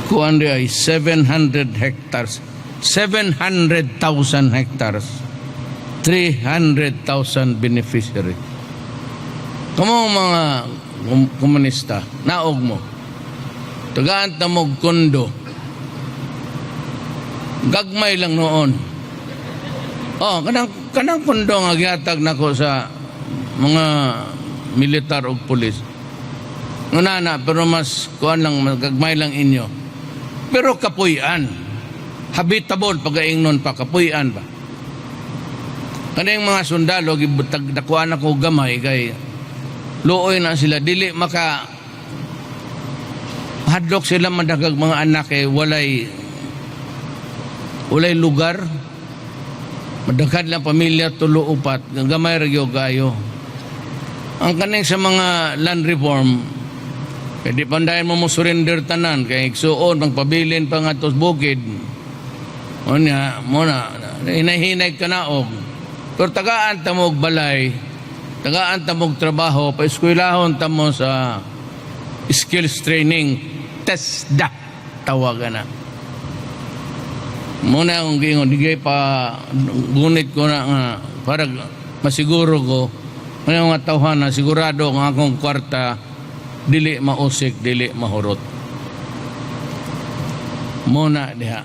Kuan di ay 700 hectares. 700,000 hectares. 300,000 beneficiary. Kamo mga komunista, naog mo. Tagaan ta mo kondo. Gagmay lang noon. Oh, kanang kondo nga gihatag nako sa mga militar ug pulis. Nguna na, pero mas kuan lang, mas gagmay lang inyo. Pero kapuy-an. Habitable pagaingnon pa, kapuy-an ba. Kaning mga sundalo gibutag dakuan ako gamay kay luoy na sila, dili maka hadlok sila madagag mga anak kay walay lugar. Madaghan lang pamilya, tulo, upat, gamay ra gyud kayo. Ang kaning sa mga land reform kay di pandayon mo mo surrender tanan kay igsuon magpabilin pa nga sa bukid. Unya mo na hinahinay ka na og, pero tagaan ta mo og balay, tagaan ta mo og trabaho, paeskwelahon ta mo sa skills training, TESDA tawagan na. Muna akong giingon, di pa gunit ko na nga para masiguro ko may mga tawhan na sigurado nga akong kwarta dili mausik, dili mahurot. Muna diha.